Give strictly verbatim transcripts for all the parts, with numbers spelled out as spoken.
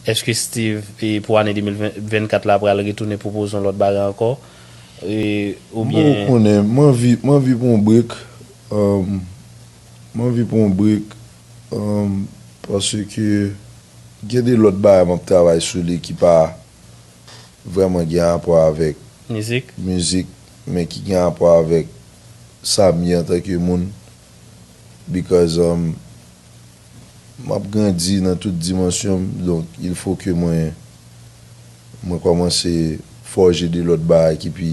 Èske Steve, e, pou ane de mil vennkat la, pral retounen pwopoze yon lòt bagay ankò? E, oubyen... Bon, ou konnen, m anvi, m anvi pran yon break. Um, m anvi pran yon break. Um, paske gen de lòt bagay m ap travay sou li ki pa vrèman gen rapò avèk mizik, mizik, men ki gen rapò avèk sa m ye antanke moun. Because um, m ap grandi nan tout dimansyon m, donk il faut que mwen mwen kòmanse fòje de lòt bagay ki pi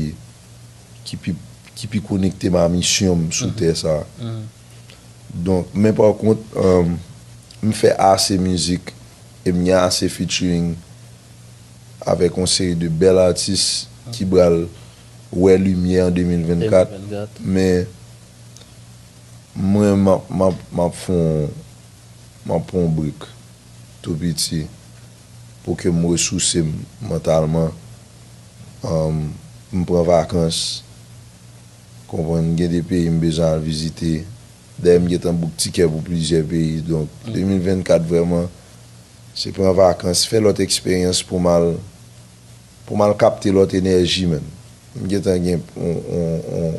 ki pi ki pi konekte m a misyon m sou tè sa. Donk, men pa kont, um, m fè ase mizik e m gen ase featuring avèk yon seri de bèl atis ki pral wè limyè an de mil vennkat. Men mwen m ap m ap m ap fè yon m ap pran yon break tou piti pou ke m resouse m mantalman. Um, m pran vakans, konprann, gen de peyi m bezwen al vizite. Dayè m gentan book tikè pou plizyè peyi. Donk, de mil vennkat vrèman se pran vakans, fè lòt eksperyans pou m al pou m al kapte lòt enèji, man. M gentan gen yon, yon, yon,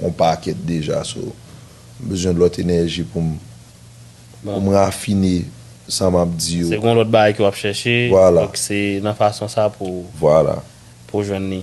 yon pakèt deja, so m bezwen lòt enèji pou m pou m rafine sa m ap di yo. Se gen yon lòt bagay ke w ap chèche, donk se nan fason sa pou pou w jwenn li.